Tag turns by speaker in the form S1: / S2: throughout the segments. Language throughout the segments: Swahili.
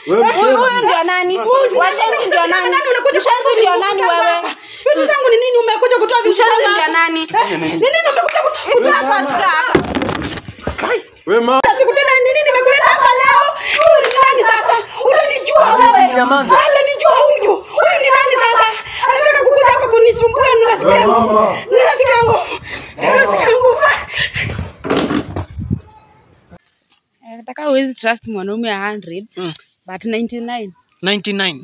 S1: Huyu ndio nani? Washenzi ndio nani? Mshenzi ndio nani wewe?
S2: Vitu zangu ni nini umekuja kutoa vitu zangu?
S1: Mshenzi ndio nani?
S2: Ni nini umekuja kutoa hapa?
S3: Kai. Wewe mama.
S2: Sikutena ni nini nimekuleta hapa leo? Huyu ni nani sasa? Utanijua wewe. Utanijua huyu. Huyu ni nani sasa? Anataka kukuja hapa kunisumbua ninasikia. Ninasikia nguvu. Ninasikia nguvu.
S4: Nataka huwezi trust mwanaume 100 but 99.
S5: 99.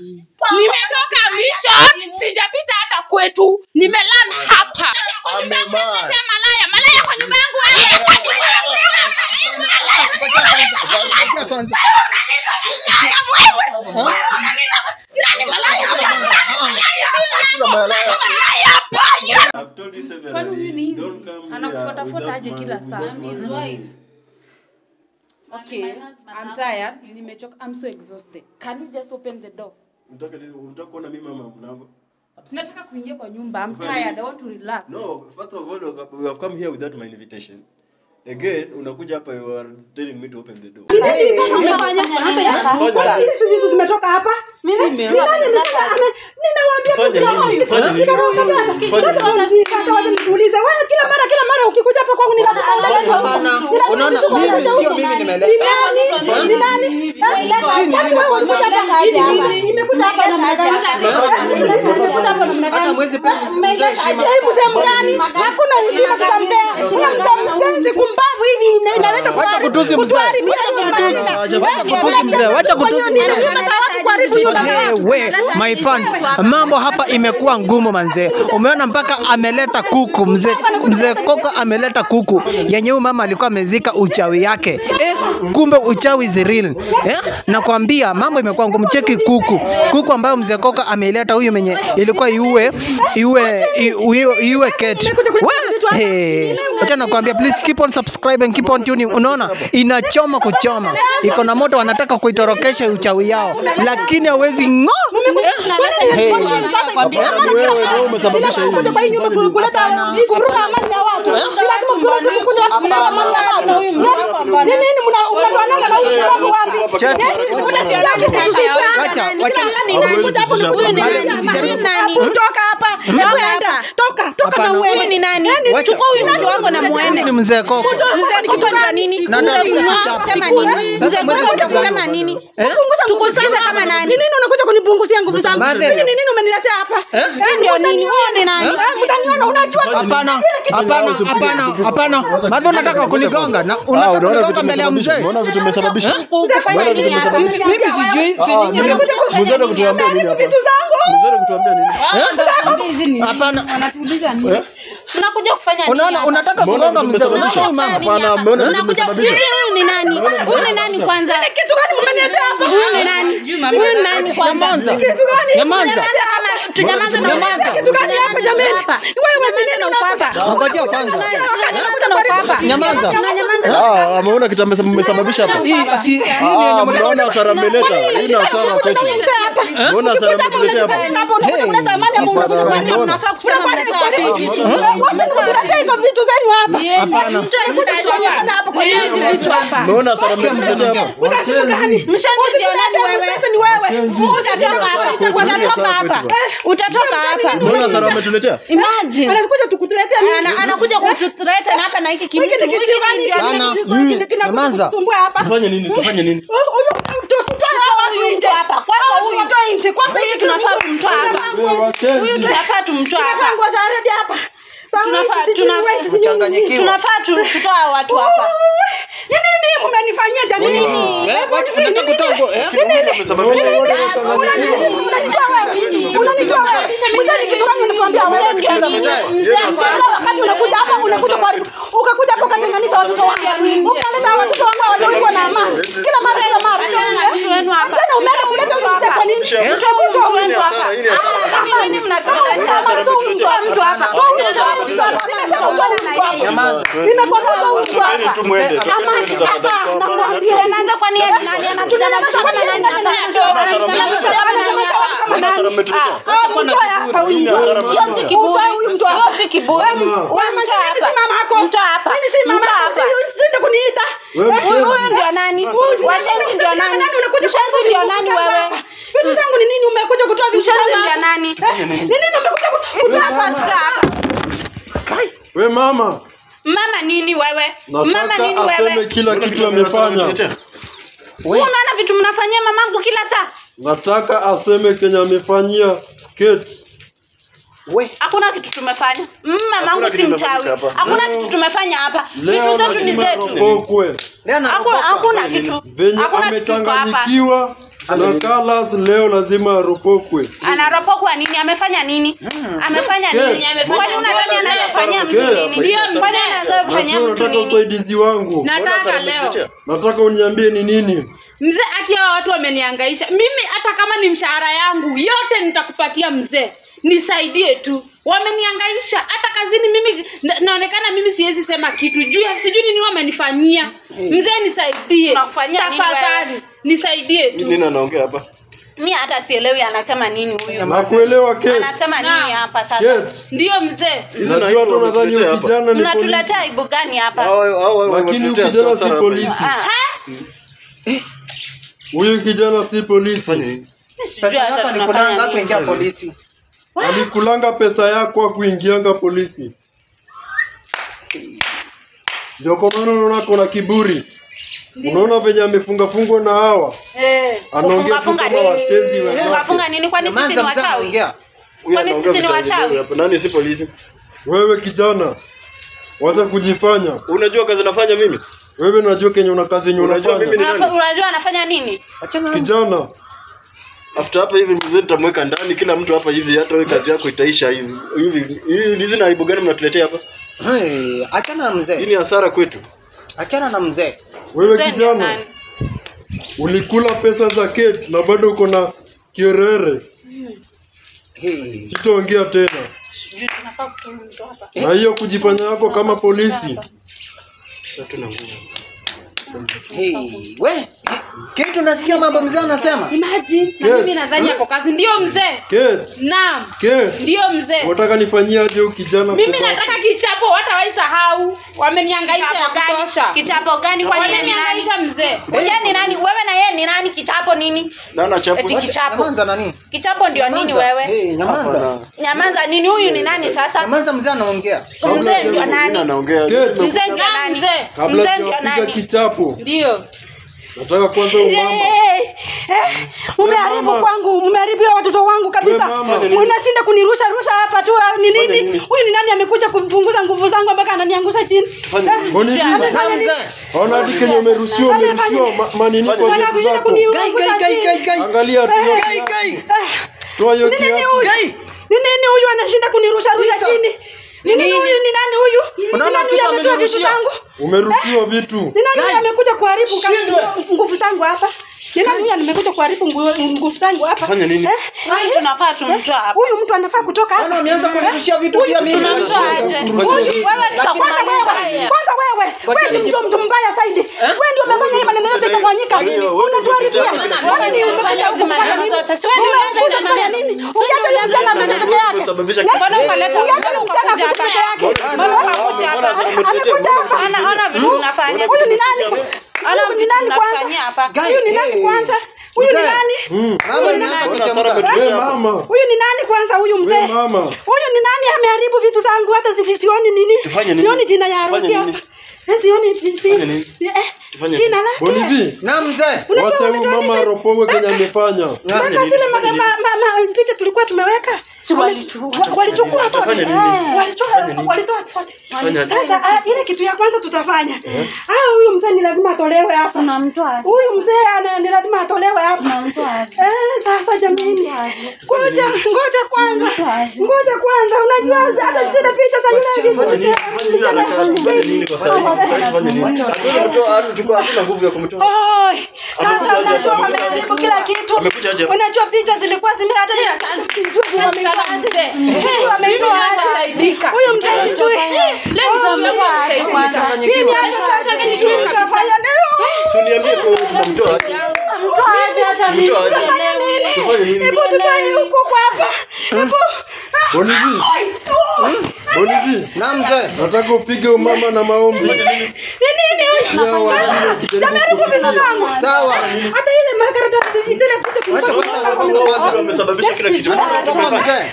S4: Nimetoka mission, sijapita hata kwetu. Nimeland hapa. Malaya, malaya kwa nyumba yangu.
S6: I've told you severally, don't come here
S4: Anakufuatafuata aje kila saa.
S7: His wife.
S4: Okay, I'm tired. Nimechoka. I'm so exhausted. Can you just open the door?
S6: Unataka kuona mimi mama mlango?
S4: Nataka kuingia kwa nyumba. I'm tired. I want to relax.
S6: No, first of all, we have come here without my invitation. Again, unakuja hapa you are telling me to open the door.
S2: Hizi vitu zimetoka hapa? Mimi ninawaambia tu sawa. Sasa wacha nikuulize. Wewe kila mara ukikuja hapa kwangu ninakukataza.
S5: Unaona mimi sio mimi nimeleta.
S2: Ni nani? Nimekuja hapa namna gani? Nimekuja hapa namna gani?
S5: Hata mwezi pia mzee heshima.
S2: Hebu sehemu gani? Hakuna heshima tutampea. Huyo mtamsenzi kumbavu hivi inaleta
S5: Wacha kutusi mzee. Wacha kutusi mzee. Wacha kutusi mzee. We, my fans, mambo hapa imekuwa ngumu manze. Umeona mpaka ameleta kuku mzee. Mzee Koko ameleta kuku yenye huyu mama alikuwa amezika uchawi yake. Kumbe uchawi is real. Nakwambia mambo imekuwa ngumu. Cheki kuku. Kuku ambayo mzee Koko ameleta huyu mwenye ilikuwa iue Kate. Acha nakwambia, please keep on subscribing, keep on tuning. Unaona inachoma kuchoma. Iko na moto, wanataka kuitorokesha uchawi yao. Lakini hawezi ngo.
S3: Wewe umesababisha hii.
S2: Kuja kwa hii nyumba kuleta kuvuruga amani ya watu. Lazima kuja hapa kuleta amani ya watu. Ni nini mnatoananga na huyu mbavu wapi? Toka hapa. Toka, toka na wewe.
S1: Ni nani? Chukua huyu mtu wako na muende.
S5: Ni mzee Koko.
S1: Mzee Koko ndio nini? Sema nini? Mzee Koko ndio kusema nini? Tukusikize kama nani?
S2: Ni nini unakuja kunipunguzia nguvu zangu? Ni nini umeniletea hapa?
S1: Ndio nini? Wewe ni nani?
S2: Mtaniona unajua.
S5: Hapana, hapana, hapana, hapana. Madho unataka kunigonga na unataka kunigonga mbele ya mzee.
S3: Unaona vitu umesababisha?
S5: Mimi sijui, si nyinyi.
S3: Mzee kutuambia nini hapa?
S2: Vitu zangu.
S3: Mzee kutuambia nini?
S5: Hapana.
S4: Anatuuliza nini?
S1: Unakuja kufanya nini?
S5: Unaona unataka kugonga mzee.
S3: Hapana, umeona vitu umesababisha.
S1: Huyu ni nani? Huyu ni nani kwanza?
S2: Ni kitu gani mmeniletea hapa?
S1: Huyu ni nani? Huyu ni nani kwanza?
S2: Kitu gani?
S5: Nyamaza.
S1: Tunyamaze na
S5: Nyamaza.
S2: Kitu gani hapa jamani? Wewe ni nini
S1: hapa?
S5: Ngoja kwanza.
S1: Nyamaza.
S5: Nyamaza.
S3: Ah, ameona kitu mmesababisha hapa.
S5: Hii si ni yenye
S3: mnaona hasara mmeleta. Hii ni hasara kwetu. Mbona hasara mmetuletea hapa?
S2: Hapa unakuja kuleta amani ama unakuja kuleta
S1: Mnafaa kusema mnatoa wapi vitu?
S2: Wacha nikuletee hizo vitu zenu hapa.
S5: Hapana.
S2: Mtu hapa kwa nini
S1: Hizi vitu hapa.
S3: Umeona hasara mmetuletea hapa?
S2: Usasimu gani?
S1: Mshenzi ndio nani wewe?
S2: Sasa ni wewe.
S1: Utatoka hapa. Utatoka hapa. Utatoka hapa.
S3: Umeona hasara mmetuletea?
S1: Imagine.
S2: Anakuja tukutuletea mimi.
S1: Anakuja kututhreaten hapa na hiki kimtu.
S2: Hiki ni kitu gani?
S5: Nyamaza.
S2: Kusumbua hapa.
S3: Tufanye nini? Tufanye nini?
S2: Huyu tutoe watu nje
S1: hapa. Kwanza huyu
S2: tutoe nje. Kwanza
S1: hiki tunafaa kumtoa hapa. Huyu tunafaa tumtoa hapa.
S2: Nguo za redi hapa.
S1: Tunafaa tutoa watu hapa.
S2: Ni nini mmenifanyia jamani?
S5: Wacha unataka kutoa nguo eh?
S2: Unanijua wewe? Unanijua wewe? Mzee kitu gani unatuambia wewe?
S5: Sikiza mzee.
S2: Wakati unakuja hapa unakuja kwa ukakuja hapo ukatenganisha watoto wangu. Ukaleta watoto wangu hawajakuwa na amani. Kila mara kila mara. Tena umeenda kuleta huyu mzee kwa nini?
S1: Mtu wenu hapa. Nini mnataka? Mtu hapa.
S5: Nyamaza.
S2: Nimekuwa mtu hapa.
S3: Tumwende.
S1: Nakwambia. Nyamaza kwa nini? Nani anatunyamaza kwa nani? Anatunyamaza kama nani?
S2: kama nani?
S1: Acha kuwa na kiburi. Hiyo si kiburi. Hiyo si kiburi. Wewe mtu hapa. Mtu hapa.
S2: Mimi si mama yako. Usinde kuniita.
S1: Huyu ndio nani? Washenzi ndio nani? Mshenzi ndio nani wewe?
S2: Vitu zangu ni nini umekuja kutoa vitu zangu?
S1: Mshenzi ndio nani?
S2: Ni nini umekuja kutoa
S1: hapa?
S3: We mama.
S1: Mama nini wewe? Mama nini wewe?
S3: Aseme kila kitu amefanya.
S1: Wewe unaona vitu mnafanyia mamangu kila saa?
S3: Nataka aseme kenye amefanyia Kate.
S1: We, hakuna kitu tumefanya. Mamangu si mchawi. Hakuna kitu tumefanya hapa. Vitu zetu ni zetu. Hakuna kitu.
S3: Venye amechanganyikiwa na Carlos leo lazima aropokwe.
S1: Anaropokwa nini? Amefanya nini? Amefanya nini? Kwani unadhani anayofanyia mtu nini?
S4: Ndio,
S1: kwani anayofanyia mtu
S3: nini? Nataka usaidizi wangu.
S4: Nataka leo.
S3: Nataka uniambie ni nini?
S4: Mzee, aki hao watu wamenihangaisha. Mimi hata kama ni mshahara yangu yote nitakupatia mzee. Nisaidie tu. Wamenihangaisha hata kazini mimi naonekana mimi siwezi sema kitu. Juu sijui nini wamenifanyia. Mzee nisaidie. Tafadhali nisaidie tu.
S6: Nini anaongea hapa?
S1: Mimi hata sielewi anasema nini huyu.
S3: Nakuelewa Kate.
S1: Anasema nini hapa sasa?
S4: Ndio mzee.
S3: Najua tu nadhani kijana ni polisi.
S1: Mnatuletea aibu gani hapa?
S3: Lakini kijana si polisi. Huyu kijana si polisi.
S5: Pesa yako ni kulanga kuingia polisi.
S3: Alikulanga pesa yako kuingianga polisi. Ndio kwa maana unaona kuna kiburi. Unaona venye amefunga fungwa na hawa. Anaongea kama washenzi wenzake.
S1: Funga funga nini kwani sisi ni wachawi? Kwani sisi ni wachawi?
S6: Nani si polisi?
S3: Wewe kijana, wacha kujifanya.
S6: Unajua kazi nafanya mimi?
S3: Wewe unajua kenye una kazi yenye unafanya.
S6: Mimi ni nani?
S1: Unajua anafanya nini?
S3: Kijana.
S6: After hapa hivi mzee nitamweka ndani kila mtu hapa hivi hata wewe kazi yako itaisha hivi. Hivi hizi na aibu gani mnatuletea hapa?
S5: Hey, achana na mzee.
S6: Hii ni hasara kwetu.
S5: Achana na mzee.
S3: Wewe kijana, ulikula pesa za Kate na bado uko na kierere. Hey. Sitaongea tena. Na hiyo kujifanya yako kama polisi.
S6: Sasa tuna nguvu.
S5: Hey, we, Kate unasikia mambo mzee anasema?
S4: Imagine, na mimi nadhani yako kazi. Ndio mzee.
S3: Kate.
S4: Naam.
S3: Kate.
S4: Ndio mzee.
S3: Unataka nifanyie aje huyu kijana?
S4: Mimi nataka kichapo hata sahau. Wamenihangaisha ya kutosha.
S1: Kichapo gani kwani
S4: wamenihangaisha mzee?
S1: Wewe ni nani? Wewe na yeye ni nani? Kichapo nini?
S6: Nana chapo.
S1: Eti kichapo.
S5: Nyamaza nani?
S1: Kichapo ndio nini wewe?
S5: Hey, nyamaza.
S1: Nyamaza nini? Huyu ni nani sasa?
S5: Nyamaza mzee anaongea.
S1: Mzee ndio nani?
S6: Anaongea.
S1: Mzee ndio nani?
S3: Kabla sijapiga kichapo.
S4: Ndio.
S3: Nataka kwanza umama.
S2: Umeharibu kwangu, umeharibia watoto wangu kabisa. Unashinda kunirusha rusha hapa tu ni nini? Huyu ni nani amekuja kupunguza nguvu zangu mpaka ananiangusha chini?
S3: Ona hadi kenye umerushiwa manini kwa vitu zako.
S5: Gai gai gai.
S3: Angalia tu.
S5: Gai gai.
S3: Toa hiyo kiatu.
S2: Ni nini huyu anashinda kunirusha rusha chini? Ni nini huyu? Ni nani huyu?
S5: Unaona tu amenirusha.
S3: Umerushiwa vitu.
S2: Ni nani amekuja kuharibu nguvu zangu hapa? Ni nani amekuja kuharibu nguvu zangu hapa?
S6: Fanya nini?
S1: Huyu tunafaa tumtoa hapa.
S2: Huyu mtu anafaa kutoka hapa.
S5: Unaona ameanza kunirushia vitu pia mimi.
S1: Wewe
S2: tutakumaliza. Kwanza wewe. Wewe ndio mtu mbaya zaidi. Wewe ndio umefanya hii maneno yote ikafanyika. Unatuharibia. Wewe ni umekuja huku kufanya nini? Wewe unafanya nini? Ukiacha ni msichana amekuja peke yake.
S1: Mbona ukaleta
S2: msichana peke yake? Amekuja hapa.
S1: Ana vitu unafanya.
S2: Huyu ni nani? Huyu ni nani kwanza? Huyu ni nani kwanza? Huyu ni nani?
S5: Mama imeanza kuchemka.
S3: Wewe mama.
S2: Huyu ni nani kwanza huyu mzee?
S3: Wewe mama.
S2: Huyu ni nani ameharibu vitu zangu hata sioni nini? Sioni jina ya harusi hapa. Sioni jina lake.
S3: Bonivi.
S5: Na mzee.
S3: Wacha huyu mama aropogwe kenye amefanya.
S2: Mpaka zile picha tulikuwa tumeweka. Walichukua sote. Walitoa sote. Sasa ile kitu ya kwanza tutafanya. Huyu mzee ni lazima atolewe hapa. Huyu mzee ni lazima atolewe hapa. Sasa jamani. Ngoja kwanza. Ngoja kwanza. Unajua hata zile picha za yule Sasa unajua wameharibu kila kitu. Unajua picha zilikuwa zime hata wameitoa. Huyu mzee sijui. Mimi hata sasa sijui nitafanya nini.
S6: Usiniambie kwa tunamtoa aje.
S1: Mtoa aje hata mimi.
S6: Mtoa aje.
S2: Hebu tutoe huko kwa hapa. Hebu.
S3: Bonivi. Bonivi.
S5: Naam mzee.
S3: Nataka upige umama na maombi.
S2: Ni nini huyu? Jamani vitu zangu.
S5: Sawa.
S2: Hata ile makaratasi ile kucha
S5: Wacha kwanza kwanza
S6: Wamesababisha kila kitu.
S5: mzee.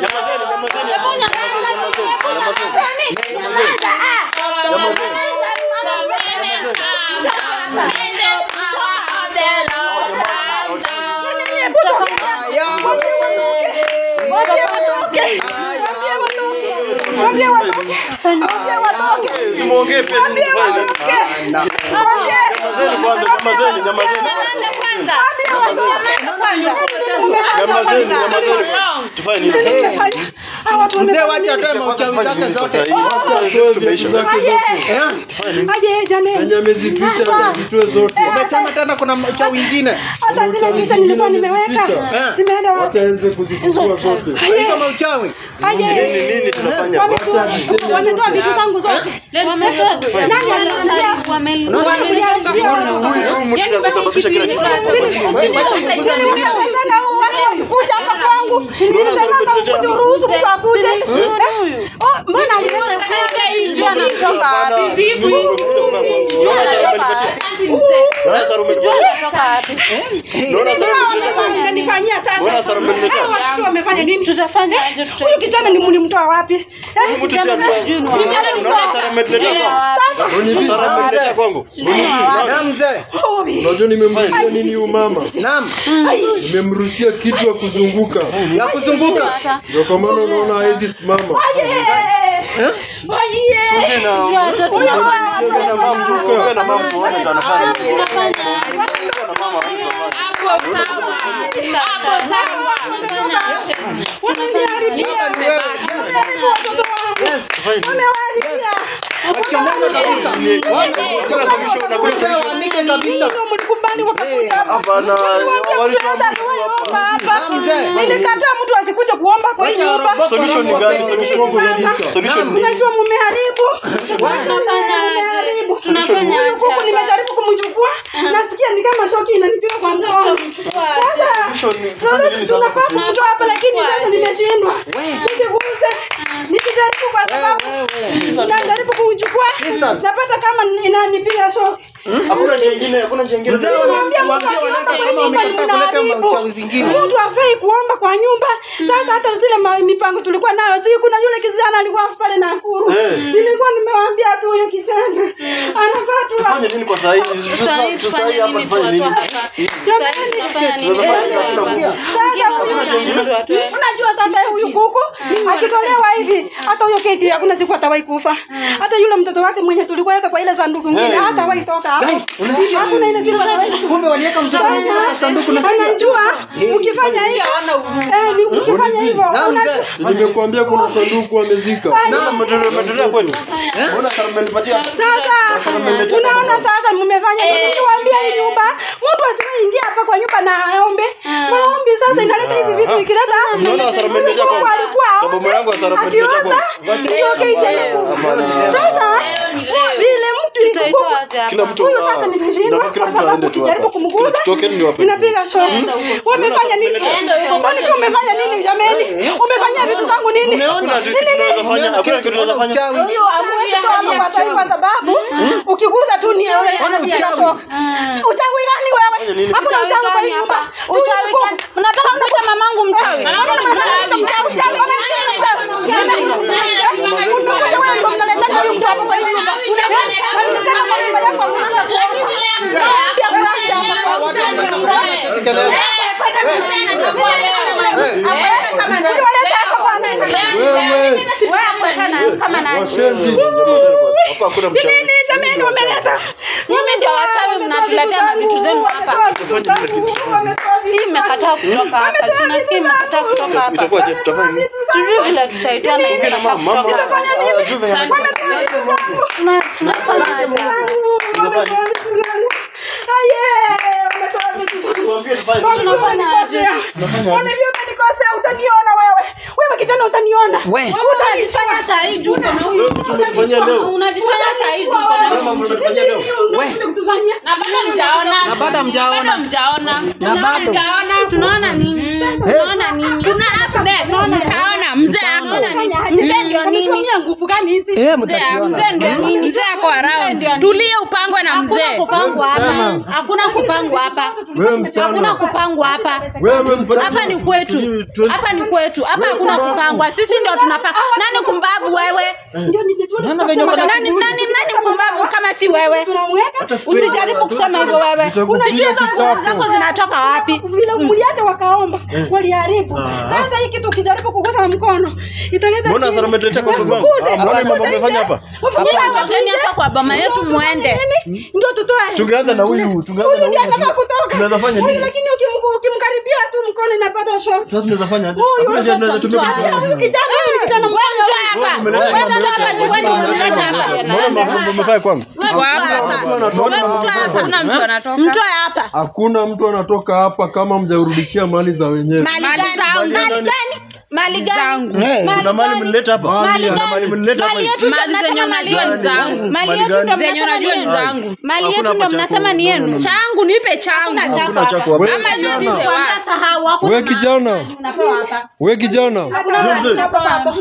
S6: Nyamazeni, nyamazeni. Simuongee pia nini tufanye? Nyamazeni kwanza, nyamazeni, nyamazeni. Nyamazeni, nyamazeni. Tufanye nini?
S5: Mzee wacha atoe mauchawi zake zote.
S6: Tumeisha.
S2: Aje jane.
S3: Yenye amezificha azitoe zote.
S5: Umesema tena kuna mchawi ingine.
S2: Hata zile picha nilikuwa nimeweka zimeenda wapi?
S3: Wacha anze kuzifukua zote.
S5: Hizo mauchawi.
S2: Aje.
S6: Nini nini tunafanya?
S2: Wametoa vitu zangu zote. Nani anaambia?
S6: Huyu mtu ndiye amesababisha kila kitu.
S2: Watu wasikuja hapa kwangu. Nilisema usiruhusu mtu akuje. Mbona alifanyia sasa? Watoto wamefanya nini?
S1: Tutafanya aje?
S2: Huyu kijana ni mlimtoa wapi?
S5: Naam mzee.
S3: Unajua nimemrushia nini huyu mama?
S5: Naam.
S3: Nimemrushia kitu ya kuzunguka.
S5: Ya kuzunguka.
S3: Ndio kwa maana unaona hawezi simama.
S5: Yes. Wachomoza kabisa. Waanike kabisa.
S2: Mlikubali wakakuja hapa.
S6: Hapana,
S2: Hapa. Nilikataa mtu asikuje kuomba kwa hii nyumba.
S6: Solution ni gani? Solution ni
S2: Unajua mumeharibu. Mumeharibu. Huyu kuku nimejaribu kumchukua. Nasikia ni kama shoki inanipiga kwa mkono. Sasa tunafaa kumtoa hapa lakini sasa nimeshindwa. Nisiguse. Nikijaribu kwa sababu najaribu kumchukua napata kama inanipiga shoki.
S6: Hakuna njia nyingine, hakuna njia nyingine.
S5: Mzee waambie waleta kama wamekataa kuleta mauchawi zingine.
S2: Mtu hafai kuomba kwa nyumba. Sasa hata zile mipango tulikuwa nayo, si kuna yule kijana alikuwa pale Nakuru. Nilikuwa nimewaambia tu huyo kijana anafaa tu
S6: Tufanye nini kwa saa hii? Sasa hii hapa tufanye nini?
S2: Unajua sasa huyu kuku akitolewa hivi hata huyo Kate hakuna siku atawahi kufa. Hata yule mtoto wake mwenye tulikuwa weka kwa ile sanduku nyingine hatawahi toka hapo. Hakuna ile siku atawahi.
S5: Kumbe waliweka mtoto kwa sanduku na
S2: anajua ukifanya hivyo ukifanya hivyo
S3: Nimekuambia kuna sanduku amezika.
S6: Naam, tumeendelea kwetu. Mbona mmenipatia?
S2: Sasa unaona sasa mmefanya nini? Niwaambia hii nyumba mtu asiingie hapa kwa nyumba na aombe. Maombi sasa inaleta hizi vitu ikileta.
S6: Unaona hasara mmeniletea kwangu. Baba yangu hasara mmeniletea kwangu.
S2: Ndio Kate. Sasa vile mtu
S6: kila mtu
S2: huyu sasa nimeshindwa kwa sababu ukijaribu kumguza inapiga shoki. Wamefanya nini? Kwani umefanya nini jameni? Umefanya vitu zangu nini?
S6: Hakuna kitu tunaweza fanya, hakuna kitu tunaweza fanya.
S2: Huyu hamwezi toa hapa kwa sababu ukiguza tu ni
S5: uchawi.
S2: Uchawi gani wewe? Hakuna uchawi kwa hii nyumba.
S1: Uchawi gani? Unataka kumta mamangu mchawi?
S3: Wewe. Washenzi.
S6: Hapa hakuna mchawi.
S2: jameni wameleta.
S1: Nyinyi ndio wachawi mnatuletea na vitu zenu hapa. Hii imekataa kutoka hapa. Tunasikia imekataa kutoka hapa.
S6: Itakuwa je, tutafanya nini?
S1: Sijui vile tutaitoa na imekataa kutoka hapa. Tunafanya aje?
S2: Umenikosea, utaniona wewe. Wewe kijana utaniona.
S5: We.
S1: Unajifanya saa hii juu kama huyu.
S6: Tumekufanyia leo.
S1: Unajifanya saa hii juu kama
S6: Mama mnatufanyia leo.
S4: Na bado mjaona.
S5: Na bado mjaona.
S4: Bado mjaona.
S5: Na bado.
S4: Mjaona.
S1: Tunaona nini? Tunaona nini?
S4: Kuna update. Mtaona mzee ako.
S1: Mzee ndio nini?
S2: Unatumia nguvu gani hizi?
S5: Eh, mtakiona.
S1: Mzee ndio nini?
S4: Mzee ako around. Tulie upangwe na
S1: Hakuna
S4: mzee.
S1: kupangwa hapa. Hakuna kupangwa hapa.
S3: Wewe msichana.
S1: Hakuna kupangwa hapa.
S3: Wewe msichana.
S1: Hapa ni kwetu. Hapa ni kwetu. Hapa hakuna kupangwa. Sisi ndio tunapanga. Nani kumbavu wewe?
S5: Naona venye uko na
S1: Nani nani nani kumbavu kama si wewe? Usijaribu kusema hivyo wewe.
S3: Nitakupiga
S1: Unajua hizo nguvu
S3: kichapo.
S1: zako zinatoka wapi?
S2: Vile mliacha wakaomba, waliharibu. Sasa hii kitu ukijaribu kugusa na mkono italeta
S6: Mbona
S2: shida.
S6: sasa umetuletea kwa baba?
S2: Wafukuze.
S6: Mbona mambo umefanya hapa?
S2: Wafukuze
S1: Nyinyi
S2: watu
S1: tokeni
S2: nje.
S1: hapa kwa boma yetu
S2: Ndio
S1: muende.
S2: nini? Ndio tutoe.
S6: Tungeanza na huyu, tungeanza na
S2: Huyu ndiye
S6: huyu.
S2: anafaa kutoka.
S6: Tunaweza fanya
S2: Huyu
S6: nini?
S2: lakini ukimkaribia tu mkono inapata shock.
S6: Sasa tunaweza fanya aje?
S2: Huyu
S6: Hakuna njia tunaweza tumia
S2: Huyu
S6: kutoa.
S2: kijana, huyu kijana
S1: Wewe mtoe hapa. Wewe mtoe hapa juu wewe ndio umeleta hapa.
S6: Mbona mambo umefanya kwangu?
S1: Wewe mtoe hapa. Wewe mtoe hapa.
S4: Hakuna mtu anatoka.
S1: Mtoe hapa.
S3: Hakuna mtu anatoka hapa kama mjarudishia mali za wenyewe.
S1: Mali
S4: Mali
S1: gani?
S4: zangu.
S1: Mali gani? Mali gani?
S4: Zangu.
S5: Eh,
S6: Kuna mali mlileta hapa?
S1: Mali
S6: Kuna mali
S1: gani?
S6: mlileta hapa?
S1: Mali yetu ndio
S4: Mali zenye
S1: mnasema mali
S4: unajua ni
S1: yenu.
S4: zangu.
S1: Mali yetu ndio
S4: Zenye
S1: mnasema ni
S4: unajua ni
S1: yenu.
S4: zangu.
S1: Mali
S6: Hakuna
S1: yetu ndio
S6: hapa chako.
S1: mnasema ni
S6: No, no,
S1: yenu.
S6: no.
S4: Changu nipe changu.
S1: Hakuna chako
S6: Hakuna chako
S1: hapa.
S6: hapa.
S3: Wewe
S4: Ama
S3: kijana.
S4: hizi
S1: Kwanza sahau hakuna.
S3: Wewe kijana.
S1: Unapewa hapa.
S3: Wewe kijana.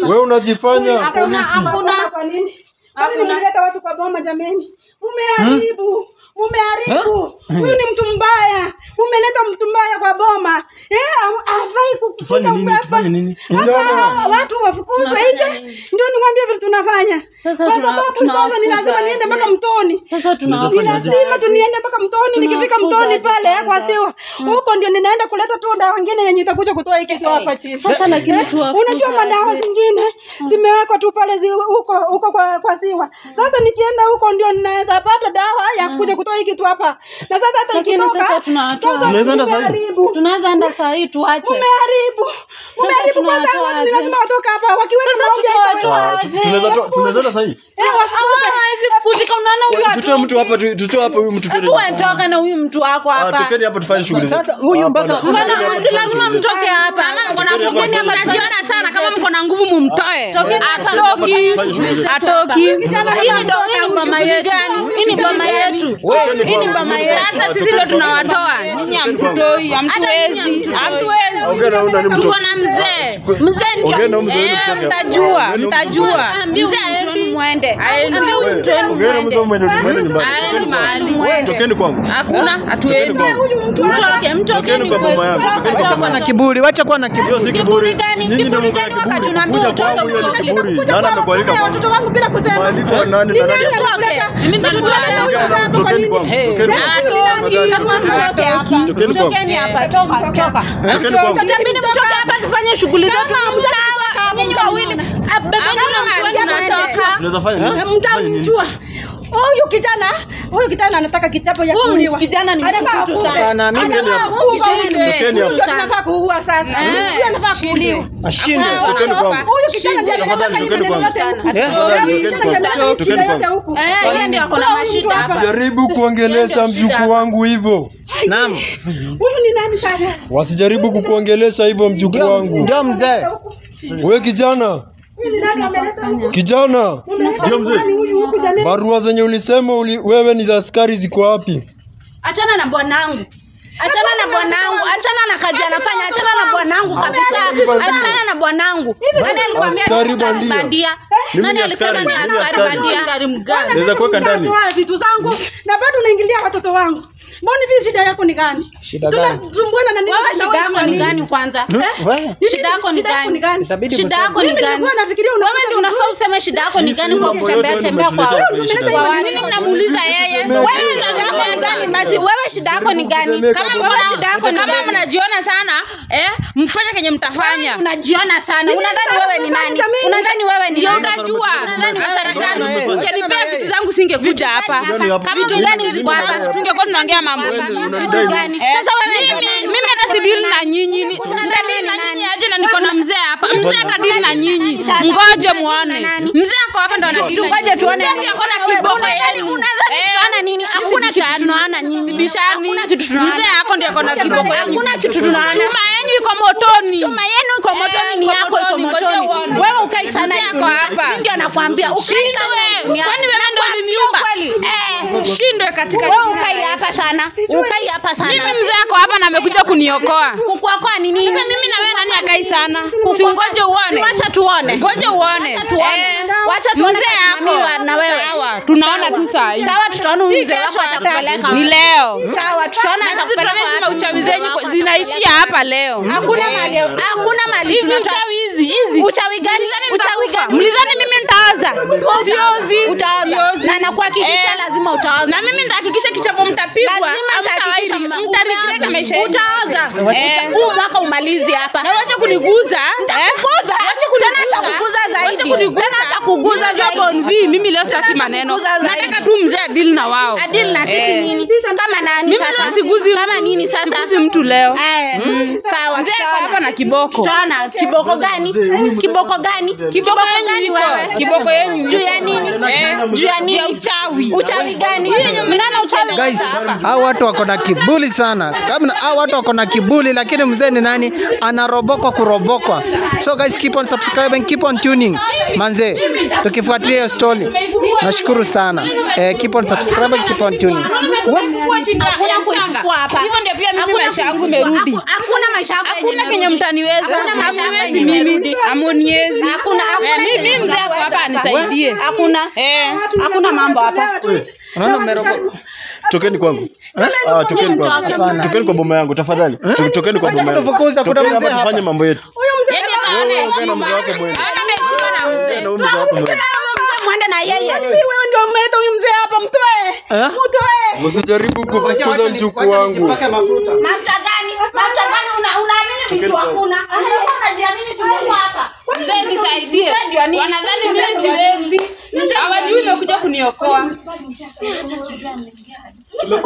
S3: Wewe unajifanya
S1: Hakuna
S3: polisi.
S1: hakuna.
S2: Kwa nini? Kwa nini mlileta watu kwa boma jameni? Mumeharibu. Mumeharibu. Huyu ni mtu mbaya. Mumeleta mtu mbaya kwa boma. Eh, hafai kufika
S6: Tufanye nini?
S2: hapa.
S6: Tufanye nini?
S2: Hapa watu wafukuzwe nje. Ndio niwaambie vile tunafanya.
S1: Sasa
S2: Kwa sababu sasa ni lazima niende mpaka mtoni.
S1: Sasa
S2: Ni lazima tu niende mpaka mtoni. Nikifika mtoni pale kwa siwa huko ndio ninaenda kuleta tu dawa nyingine yenye itakuja kutoa hiki kitu hapa chini.
S1: Sasa lakini tuwafukuze
S2: Unajua madawa
S1: aje?
S2: zingine zimewekwa tu pale huko huko kwa ziwa. Sasa nikienda huko ndio ninaweza pata dawa ya kuja kutoa hiki kitu hapa. Na sasa hata
S1: Lakini
S2: ikitoka
S1: sasa tunawatoa.
S6: Tunaweza enda saa hii?
S2: Mmeharibu.
S1: Tunaweza enda saa hii tuache.
S2: Mmeharibu. Mmeharibu kwanza
S1: tunawatoa
S2: watu ni
S1: aje?
S2: lazima watoke hapa. Wakiweka
S1: Sasa
S2: maombi
S1: tutawatoa
S2: haitaweza.
S1: aje?
S6: Tunaweza enda saa hii?
S2: Eh, wafukuze.
S1: Hawezi kufukuzika, unaona huyu
S6: Tutoe mtu hapa, tutoe hapa huyu mtu twende.
S1: Hebu watoka na huyu mtu wako
S6: Ah,
S1: hapa.
S6: tokeni hapa tufanye shughuli zetu.
S5: Sasa huyu mpaka
S1: Mbona si lazima mtoke hapa?
S4: Kama mko na
S1: Tokeni hapa
S4: mnajiona sana kama mko na nguvu mumtoe.
S1: Tokeni hapa.
S4: Atoki. Atoki.
S1: Hii ndio hii ni boma yetu. Hii ni boma yetu. Hii ni boma yetu.
S4: Sasa sisi ndio tunawatoa. Nyinyi hamtutoi, hamtuwezi. Hamtuwezi.
S6: Ongea na huyu nani
S4: Tuko
S6: mtoke.
S4: na mzee.
S1: Mzee ndio
S6: Ongea na huyu mzee wenu
S4: Eh,
S6: mtoke hapa.
S4: mtajua,
S6: Ongea na huyu
S4: mtajua.
S1: Ambia huyu mtu wenu muende.
S4: Aendi.
S1: Ambia huyu mtu wenu
S6: Ongea na
S1: muende.
S6: mzee mwende mwende nyumbani.
S4: Aendi mahali.
S6: Tokeni kwangu.
S4: Hakuna, hatuendi.
S6: Tokeni kwangu.
S1: Mtoke, mtokeni
S6: Tokeni kwa boma yangu.
S1: Toka,
S6: Tokeni kwa
S1: toka.
S6: boma
S5: na kiburi, wacha kuwa na
S6: Hiyo
S5: kiburi.
S6: si
S1: Kiburi
S6: kiburi.
S1: gani?
S6: Nyinyi ndio
S1: Kiburi
S6: mko na
S1: gani wakati
S6: kiburi.
S1: unaambiwa
S6: Kuja
S1: utoke
S6: kwangu hiyo ni
S1: utoke?
S6: kiburi.
S2: Kuja
S6: Nani
S2: kwa
S6: amekualika
S2: watoto
S6: kwangu?
S2: wangu bila kusema.
S6: Mwaliko nani
S2: Ni
S6: na
S2: nani
S6: nani?
S2: alikuleta?
S4: Mimi nitakuwa
S2: Huyu mzee hapa kwa
S6: Tokeni
S2: nini?
S6: kwangu. Tokeni kwangu.
S1: Mtoke hapa.
S6: Tokeni kwangu.
S1: Tokeni hapa. Toka, toka.
S6: Tokeni kwangu.
S1: Itabidi mtoke hapa tufanye shughuli zetu. Mtawa nyinyi wawili. Ah, Bebeni
S4: Hakuna
S1: huyo mtu
S4: mahali
S1: wenu muende.
S4: tunatoka.
S6: Tunaweza fanya nini? Fanya nini?
S2: Mtamjua. Huyu kijana anataka kichapo ya
S1: Huyu
S2: kuuliwa.
S1: kijana ni
S2: Anafaa
S1: mtukutu
S2: akufe.
S1: sana.
S5: Bana, mimi
S2: Anafaa kufa huyu.
S6: Tokeni
S2: Huyu
S6: hapa.
S2: ndio tunafaa kuua sasa. Huyu anafaa kuuliwa.
S5: Ashinde.
S6: Tokeni kwangu.
S2: Huyu kijana ndiye analeta
S6: Tafadhali
S2: hii
S6: tokeni
S2: maneno
S6: kwangu.
S2: yote huku.
S6: Tafadhali
S2: Huyu
S6: tokeni
S2: kijana ndiye
S6: kwangu.
S2: analeta hii shida
S6: Tokeni
S2: yote
S6: kwangu.
S2: huku.
S1: Eh, yeye ndio ako na mashida hapa.
S3: Jaribu kuongelesha mjukuu wangu hivyo.
S5: Naam.
S2: Huyu ni nani sasa?
S3: Wasijaribu kukuongelesha hivyo mjukuu wangu.
S5: Ndio mzee.
S3: We kijana,
S2: Huyu ni nani ameleta huku?
S3: kijana,
S2: Ameleta
S6: Ndio mzee.
S2: nani huyu huku jameni?
S3: barua zenye ulisema wewe ni za askari ziko wapi?
S1: Achana na bwanangu. Achana na bwanangu, achana na kazi anafanya, achana na bwanangu kabisa. Achana na bwanangu. Nani alikwambia ni
S3: Askari
S1: askari
S3: bandia.
S1: bandia?
S6: Mimi
S1: Nani
S6: ni
S1: alisema
S6: askari,
S1: ni
S6: mimi ni
S1: askari
S6: askari.
S1: bandia?
S4: Askari mgani?
S6: Naweza kuweka ndani.
S2: Toa vitu zangu na bado unaingilia watoto wangu. Mbona hivi shida yako ni gani?
S5: Shida gani?
S2: Tunasumbuana na nini?
S1: Wewe shida yako ni gani kwanza? Shida yako ni gani? Shida yako ni gani? Wewe ndio unafaa useme shida yako ni gani kwa kutembea tembea kwa watu.
S4: Mimi mnamuuliza yeye.
S1: Wewe shida yako ni gani? Basi wewe shida yako ni gani?
S4: Kama
S1: wewe shida yako ni
S4: kama mnajiona sana, mfanye kenye mtafanya.
S1: Unajiona sana. Unadhani wewe ni nani? Unadhani wewe ni nani?
S4: Utajua. Ungenipea vitu zangu singekuja hapa. Kama
S1: vitu gani ziko hapa?
S4: Tungekuwa tunaongea mambo.
S1: Vitu gani? Sasa wewe
S4: mimi hata sidili na nyinyi. Nitadili na nyinyi aje na niko na mzee hapa. Mzee atadili na nyinyi. Ngoje muone. Mzee ako hapa ndo anadili.
S1: Tungoje tuone.
S4: Mzee ako na kiboko yenu.
S1: Unadhani tunaona nini? Hakuna kitu tunaona nyinyi. Hakuna kitu tunaona.
S4: Mzee ako ndio ako na kiboko yenu.
S1: Hakuna kitu tunaona.
S4: Chuma yenu iko motoni.
S1: Chuma yenu iko motoni, ni yako iko motoni. Wewe ukai sana
S4: yako hapa.
S1: Mimi ndio nakwambia ukai sana.
S4: Kwani wewe ndio uliniumba? Shindwe katika
S1: wewe ukai hapa sana. Ukai hapa sana.
S4: Mimi mzee wako hapa na amekuja kuniokoa.
S1: Kukuokoa ni nini?
S4: Sasa mimi na wewe nani akai sana? Si ungoje uone.
S1: Wacha tuone.
S4: Ngoje uone.
S1: Wacha tuone. Wacha tuone
S4: mzee
S1: na wewe.
S4: Sawa, tunaona tu saa hii.
S1: Sawa, tutaona mzee wako atakupeleka.
S4: Ni leo.
S1: Sawa, tutaona atakupeleka
S4: wapi. Uchawi zenyu zinaishia hapa leo.
S1: Hakuna mali. Hakuna mali
S4: tunatoa hizi hizi.
S1: Uchawi gani? Uchawi gani?
S4: Mlizani mimi nitaoza. Siozi.
S1: Utaoza. Na nakuhakikisha lazima utaoza.
S4: Na mimi nitahakikisha kichapo mtapigwa.
S1: Lazima nitahakikisha
S4: mtaregret maisha yenu.
S1: Utaoza. Huu mwaka umalizi hapa.
S4: Na wacha kuniguza.
S1: Nitakuguza. Tena nitakuguza zaidi. Tena nitakuguza zaidi.
S4: Mimi leo sitaki maneno. Nataka tu mzee adili na wao.
S1: Adili na sisi nini? Kama nani sasa? Kama nini sasa?
S4: Siguzi mtu leo.
S1: Sawa,
S4: mzee hapa na kiboko.
S1: Tutaona kiboko gani? Kiboko gani?
S4: Kiboko gani wewe? Kiboko yenu.
S1: Juu ya nini? Juu ya nini?
S4: Uchawi.
S1: Uchawi gani? Mnana uchawi.
S5: Guys, hao watu wako na kiburi sana. Kama hao watu wako na kiburi, lakini mzee ni nani? Anarobokwa kurobokwa. So guys, keep on subscribing, keep on tuning. Manze, tukifuatilia story. Nashukuru sana. Keep on subscribing, keep on tuning.
S4: Hivyo ndio pia mimi maisha yangu imerudi.
S1: Hakuna maisha yako.
S4: Hakuna kenye mtaniweza. Hamniwezi mimi. Hamniwezi.
S1: Hakuna
S4: mimi mzee wako hapa anisaidie.
S1: Hakuna. Hakuna mambo hapa.
S5: Unaona mmerobokwa.
S6: Tokeni kwangu. Tokeni kwangu. Tokeni kwa boma yangu tafadhali. Tokeni kwa boma yangu.
S5: Kuna mzee hapa.
S6: Tufanye mambo yetu.
S2: Huyo mzee
S6: Wewe na mzee wako mwende.
S1: Mzee mwende na yeye.
S2: Wewe ndio umeleta huyu mzee hapa, mtoe. Mtoe.
S3: Msijaribu kufukuza mjukuu wangu.
S1: Mafuta gani? Mafuta gani unaamini mtu hakuna? Unajiamini tumekuwa hapa.
S4: Mzee nisaidie. Wanadhani mimi siwezi. Hawajui imekuja kuniokoa.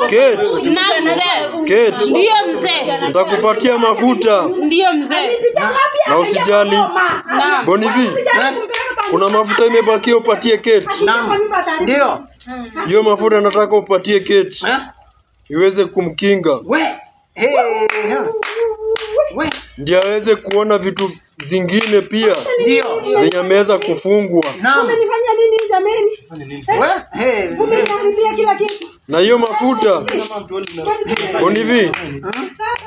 S3: Kate.
S4: Na mzee.
S3: Kate.
S4: Ndio mzee.
S3: Nitakupatia mafuta.
S4: Ndio mzee.
S3: Na usijali. Bonivi. Kuna mafuta imebakia upatie Kate.
S5: Naam. Ndio.
S3: Hiyo mafuta nataka upatie Kate. Iweze kumkinga.
S5: We. We.
S3: Ndio aweze kuona vitu zingine pia.
S5: Ndio.
S3: Zenye ameweza kufungwa.
S5: Naam.
S2: Umenifanya nini jameni?
S5: We.
S2: Umeniharibia kila kitu.
S3: Na hiyo mafuta Bonivi,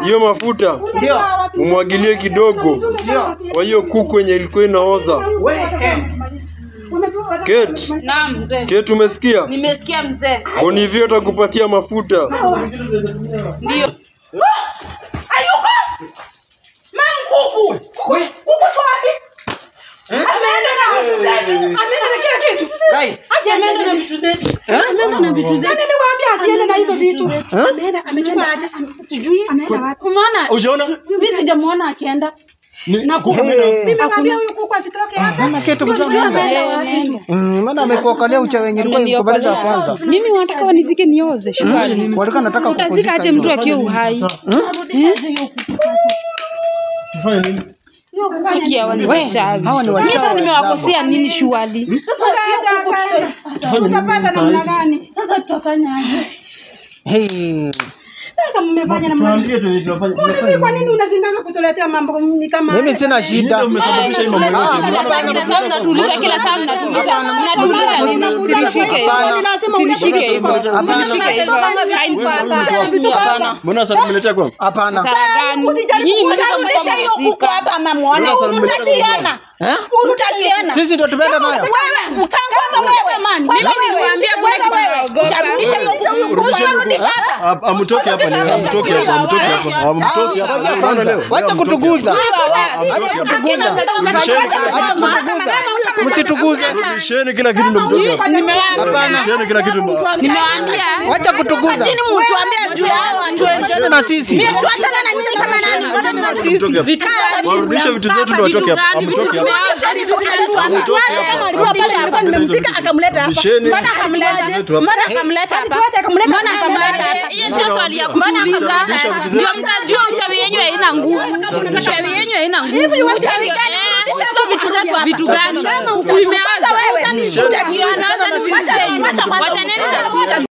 S3: hiyo mafuta
S5: ndio
S3: umwagilie kidogo kwa hiyo kuku yenye ilikuwa inaoza. Kate.
S4: Naam mzee.
S3: Kate, umesikia?
S4: Nimesikia mzee.
S3: Bonivi atakupatia mafuta.
S4: Ndio.
S1: Ayuko. Mam kuku. Kuku kwa wapi?
S2: Ameenda na vitu zetu. Ameenda na kila kitu.
S1: Aje ameenda na vitu zetu. Ameenda na vitu zetu.
S2: Nani niliwaambia asiende na hizo vitu? Ameenda, amechukua aje?
S1: Sijui. Umeona?
S6: Ujaona?
S1: Mimi sijamuona akienda.
S5: Na kuku.
S2: Nimemwambia huyu kuku asitoke hapa.
S5: Maana kitu mzee. Maana amekuokolea uchawi wenye ilikuwa imekubaliza kwanza.
S4: Mimi wanataka wanizike nioze shwari.
S5: Walikuwa wanataka kukuzika.
S4: Utazika aje mtu akiwa uhai?
S6: Tufanye nini?
S4: Hawa ni wachawi.
S5: Hawa ni wachawi.
S4: Mimi nimewakosea nini shwari?
S2: Sasa tutapata namna gani?
S1: Sasa tutafanya aje?
S5: Hey.
S2: Sasa mmefanya namna gani? Mbona kwa nini unashindana kutuletea mambo ni kama
S5: Mimi sina shida.
S6: Mmesababisha hii mambo yote.
S4: Kila saa mnatuuliza, kila saa mnatuuliza. Mnatuuliza nini? Usinishike hivyo. Usinishike hivyo. Usinishike hivyo.
S5: Hapana.
S6: Mbona sasa mmeletea kwangu?
S5: Hapana.
S4: Sara gani?
S1: Usijaribu kutarudisha hiyo kuku hapa ama muone. Mtadiona. Utakiona.
S5: Sisi ndio tumeenda nayo.
S1: Wewe mkangoza wewe. Kwanza wewe. Kwanza wewe. Utarudisha hiyo kuku. Utarudisha hapa.
S6: Amtoke hapa leo, amtoke hapa, amtoke hapa. Amtoke hapa. Unaona leo?
S5: Wacha kutuguza. Wacha kutuguza. Msituguze.
S6: Rudisheni kila kitu ndio mtoke hapa. Rudisheni kila kitu.
S4: Nimewaambia.
S5: Wacha kutuguza.
S1: Chini mtuambie juu ya watu.
S5: Tuachane na sisi.
S1: Tuachane na nyinyi kama nani? Mbona
S6: Mtoke hapa. Warudishe vitu zetu ndio watoke hapa. Amtoke hapa.
S2: Kama alikuwa pale nilikuwa nimemzika akamleta hapa.
S1: Mbona akamleta? Mbona akamleta hapa? Mbona akamleta hapa?
S4: Hiyo sio swali ya kuuliza. Ndio mtajua uchawi yenyewe haina nguvu. Uchawi yenyewe haina nguvu.
S1: Uchawi gani? Rudisha hizo vitu zetu hapa.
S4: Vitu gani?
S1: Kwanza wewe utakiona. Wacha kwanza.
S4: Wachaneni na